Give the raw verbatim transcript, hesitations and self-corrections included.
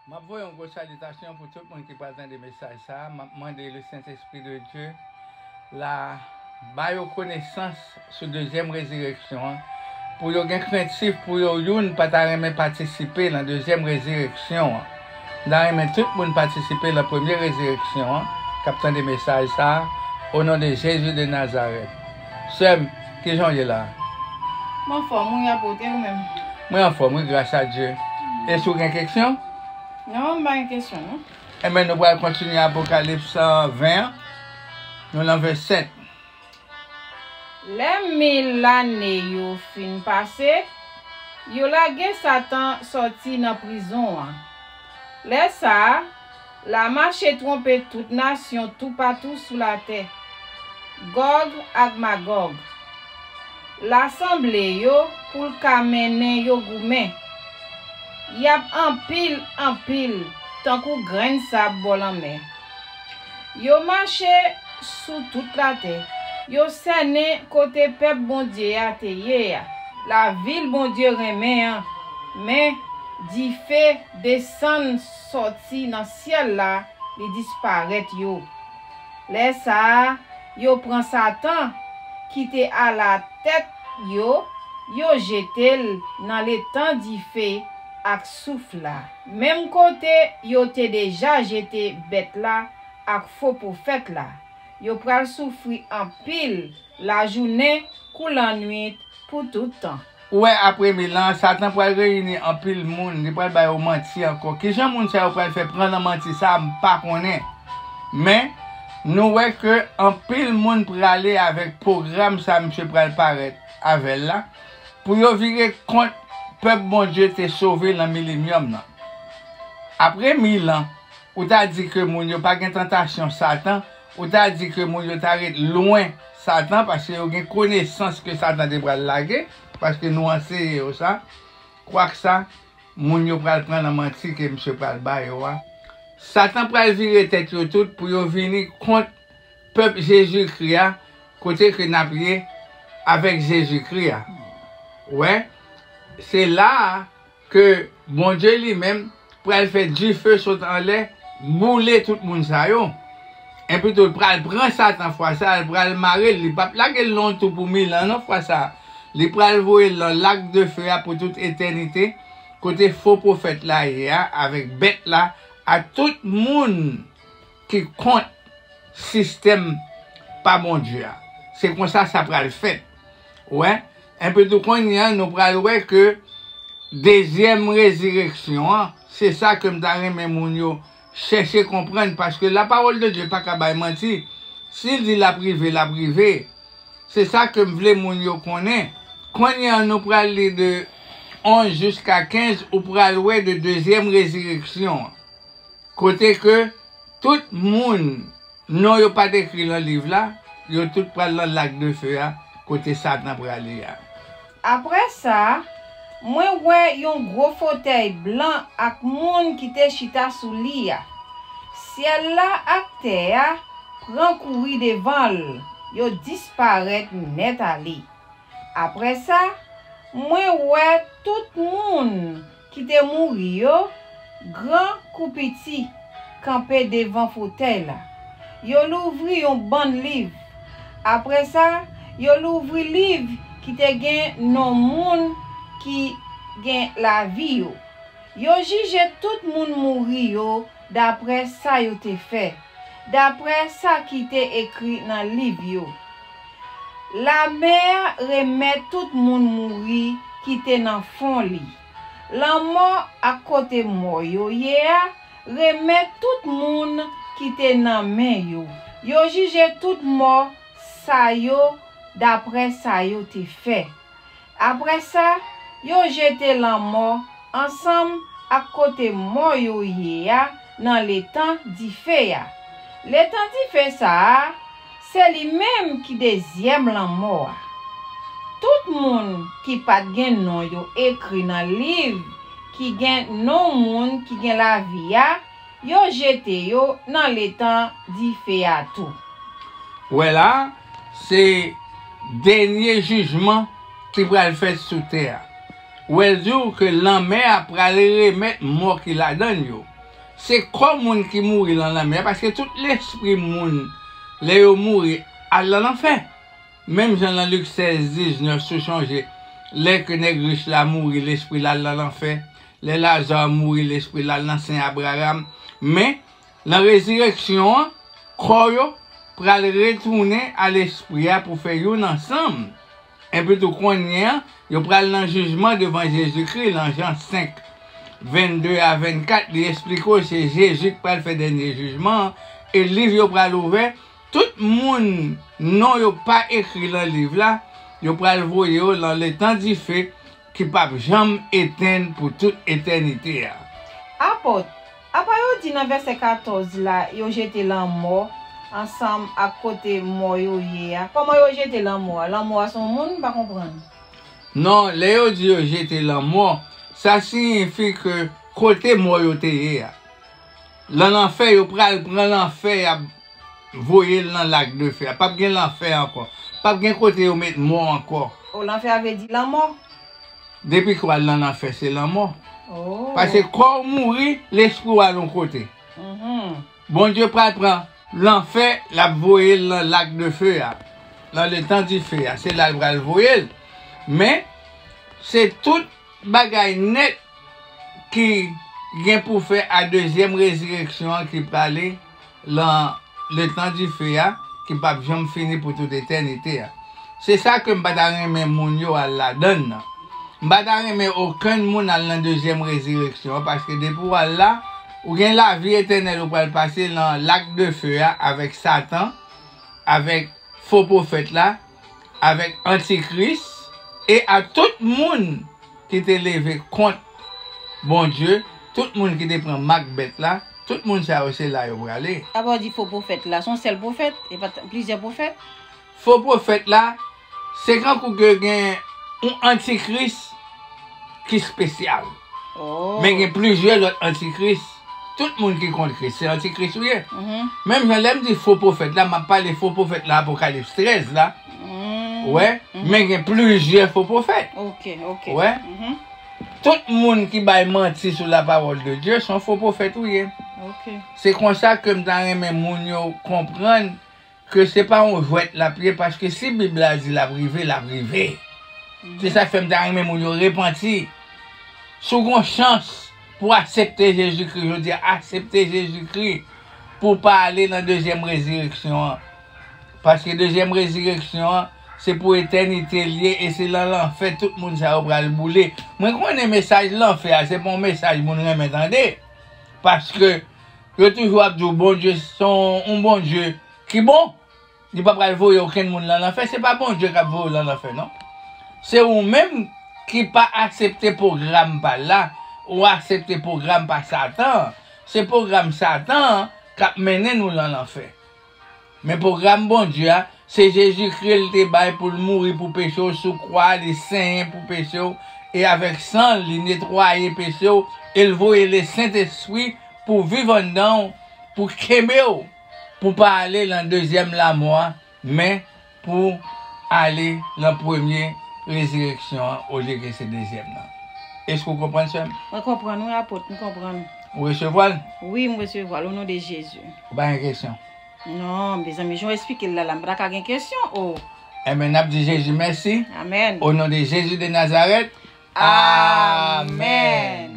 M ap voye yon gwo salitasyon pou tout moun ki pral tande mesaj sa a. M ap mande le Sentespri de Dye la ba yo konesans sou dezyèm rezireksyon an, pou yo gen krentif, pou yo youn pa ta renmen patisipe nan dezyèm rezireksyon an. M ta renmen tout moun patisipe nan premye rezireksyon an, k ap tande mesaj sa a, o non de Jezi de Nazarèt. Sè m, kijan w ye la? Mwen anfòm, wi, apot, e ou menm? Mwen anfòm, wi, gras a Dye. Èske w gen keksyon? Non, m pa gen kesyon, non. Enben, nou pral kontinye Apokalips ven an. Nou nan vèsè sèt. Lè mil lane yo fin pase, yo lage Satan sòti nan prizon an. Lè sa a, la mache twonpe tout nasyon toupatou sou latè, Gòg ak Magòg. L a sanble yo pou l ka mennen yo goumen. Y ap anpil, anpil, tankou grenn sab bò lanmè. Yo mache sou tout latè. Yo sènen kote pèp Bondye a te ye a, lavil Bondye renmen an. Men, dife desann sòti nan syèl la, li disparèt yo. Lè sa a, yo pran Satan, ki te alatèt yo, yo jete l nan letan dife ak souf la, menm kote yo te deja jete bèt la ak fo pwofèt la. Yo pral soufri anpil lajounen kou lannwit pou tout tan. Ou wè, apre mil an, Satan pral reyini anpil moun, li pral ba yo manti ankò. Kijan moun sa yo pral fè pran nan manti sa a, m pa konnen. Men, nou wè ke anpil moun prale avèk pwogram sa a misye pral parèt avè l la, pou yo vire kont pèp Bondye te sove nan milenyòm nan. Apre mil an, ou ta di ke moun yo pa gen tantasyon Satan, ou ta di ke moun yo ta ret lwen Satan, paske yo gen konesans ke Satan te pral lage, paske nou anseye yo sa. Kwak sa, moun yo pral pran nan manti ke misye pral ba yo a. Satan pral vire tèt yo tout pou yo vini kont pèp Jezikri a, kote ke n ap ye avèk Jezikri a. Wè, se la a ke Bondye li menm pral fè dife sot anlè, boule tout moun sa yo. Enpi tou, l pral pran Satan fwa sa a, l pral mare l, li p ap lage l nan yon tou pou mil an non fwa sa a. Li pral voye l nan lak de fe a pou tout etènite, kote fo pwofèt la ye a, avèk bèt la, ak tout moun ki kont sistèm pa Bondye a. Se konsa sa pral fèt. Wè, enpi tou kounye a, nou pral wè ke dezyèm rezireksyon an, se sa ke m ta renmen moun yo chèche konprann, paske lapawòl de Dye pa ka bay manti. Si l di l ap rive, l ap rive. Se sa ke m vle moun yo konnen. Kounye a, nou pral li de onz jiska kenz, ou pral wè de dezyèm rezireksyon an. Kote ke tout moun non yo pa t ekri nan liv la, yo tout pral nan lak de fe a, kote Satan prale a. Apre sa, mwen wè yon gwo fotèy blan ak moun ki te chita sou li a. Syèl la ak tè a pran kouri devan l, yo disparèt nèt ale. Apre sa, mwen wè tout moun ki te mouri yo, gran kou piti, kanpe devan fotèy la. Yo louvri yon bann liv. Apre sa, yo louvri liv ki te gen non moun ki gen lavi yo. Yo jije tout moun mouri yo dapre sa yo te fè, dapre sa ki te ekri nan liv yo. Lamè a remèt tout moun mouri ki te nan fon li. Lanmò ak kote mò yo ye a remèt tout moun ki te nan men yo. Yo jije tout mò sa yo dapre sa yo te fè. Apre sa, yo jete lanmò ansanm ak kote mò yo ye a nan letan dife a. Letan dife sa a, se li menm ki dezyèm lanmò a. Tout moun ki pa t gen non yo ekri nan liv ki gen non moun ki gen lavi a, yo jete yo nan letan dife a tou. Wè la, se dènye jijman ki pral fèt sou tè a. Wè l di w ke lanmè a pral remèt mò ki ladan l yo. Se kò moun ki mouri lan lanmè a, paske tout lespri moun, lè yo mouri, al lan lanfè. Menm jan lan Lik sèz diznèf, si w chonje, lè ke nèg rich la mouri, lespri l al lan lanfè. Lè Laza mouri, lespri l al lan sen Abraram. Men, lan rezireksyon an, kò yo pral retounen a lespri a pou fè youn ansanm. Epi tou kounye a, yo pral nan jijman devan Jezikri, lan Jan senk, vennde a vennkat, li eksplike w se Jezi k pral fè dènye jijman an, e liv yo pral ouvè, tout moun non yo pa ekri lan liv la, yo pral voye yo lan letan dife ki p ap janm etenn pou tout etènite a. Apot, apa yo di nan vèsè katòz la, yo jete lanmò ansanm ak kote mò yo ye a? Kòman yo jete lanmò a? Lanmò a se yon moun? M pa konprann. Non, lè yo di yo jete lanmò, sa siyifi ke kote mò yo te ye a, lan lanfè, yo pral pran lanfè, y ap voye l nan lak de fe a. P ap gen lanfè ankò. P ap gen kote yo met mò ankò. O, lanfè a vle di lanmò? Depi ke w al nan lanfè, se lanmò. Oh. Paske kò w mouri, lespri w al yon kote. Mhm. Bondye pral pran lanfè, l ap voye l nan lak de fe a, nan letan dife a. Se la l pral voye l. Men, se tout bagay nèt ki gen pou fè a dezyèm rezireksyon an ki prale lan letan dife a, ki p ap janm fini pou tout etènite a. Se sa ke m pa ta renmen moun yo al ladann nan. M pa ta renmen okenn moun al nan dezyèm rezireksyon an, paske depi w al la, ou gen lavi etènèl ou pral pase lan lak de fe a avèk Satan, avèk fo pwofèt la, avèk antikris, e a tout moun ki te leve kont Bondye, tout moun ki te pran mak bèt la, tout moun sa yo se la yo prale. Apa w di fo pwofèt la, se yon sèl pwofèt, e pa t plizyè pwofèt? Fo pwofèt la, se kankou ke gen yon antikris ki espesyal. Oh. Men gen plizyè lòt antikris. Tout moun ki kont Kris, se antikris ou ye. Mhm. Menm jan lè m di fo pwofèt la, m ap pale fo pwofèt la Apokalips trèz la. Mm. Ou wè? Mhm. Men gen plizyè fo pwofèt. Ok, ok. Ou wè? Mhm. Tout moun ki bay manti sou la parole de Dieu, se yon fo pwofèt ou ye. Ok. Se konsa ke m ta renmen moun yo konprann ke se pa yon jwèt l ap ye, paske si Bib la di l ap rive, l ap rive. Mhm. Se sa k fè m ta renmen moun yo repanti. Si w gen yon chans pou w aksepte Jezikri jodi a, aksepte Jezikri pou w pa ale nan dezyèm rezireksyon an. Paske dezyèm rezireksyon an, se pou etènite l ye e se lan lanfè tout moun sa yo pral boule. Mwen konnen mesaj lanfè a, se pa yon mesaj moun renmen tande. Paske yo toujou ap di w Bondye se yon, yon Bondye ki bon. Li pa pral voye okenn moun lan lanfè. Se pa Bondye k ap voye w lan lanfè, non. Se ou menm ki pa aksepte pwogram pa l la, ou aksepte pwogram pa Satan an. Se pwogram Satan an k ap mennen nou lan lanfè. Men pwogram Bondye a, se Jezikri l te bay pou l mouri pou peche w sou kwa, li senyen pou peche w, e avèk san l, li netwaye peche w, e l voye Lesentespri pou viv anndan w, pou kenbe w, pou pa ale lan dezyèm lamò a, men pou ale lan premye rezireksyon an, olye ke se dezyèm nan. Èske w konprann, sè m? Mwen konprann, wi, apot, m konprann. Ou resevwa l? Wi, m resevwa l, o non de Jezi. Ou pa gen kesyon? Non, mezanmi, jan w eksplike l la, la, m pa ta ka gen kesyon, o. Enben, n ap di Jezi mèsi. Amèn. O non de Jezi de Nazarèt. Amèn. Amèn.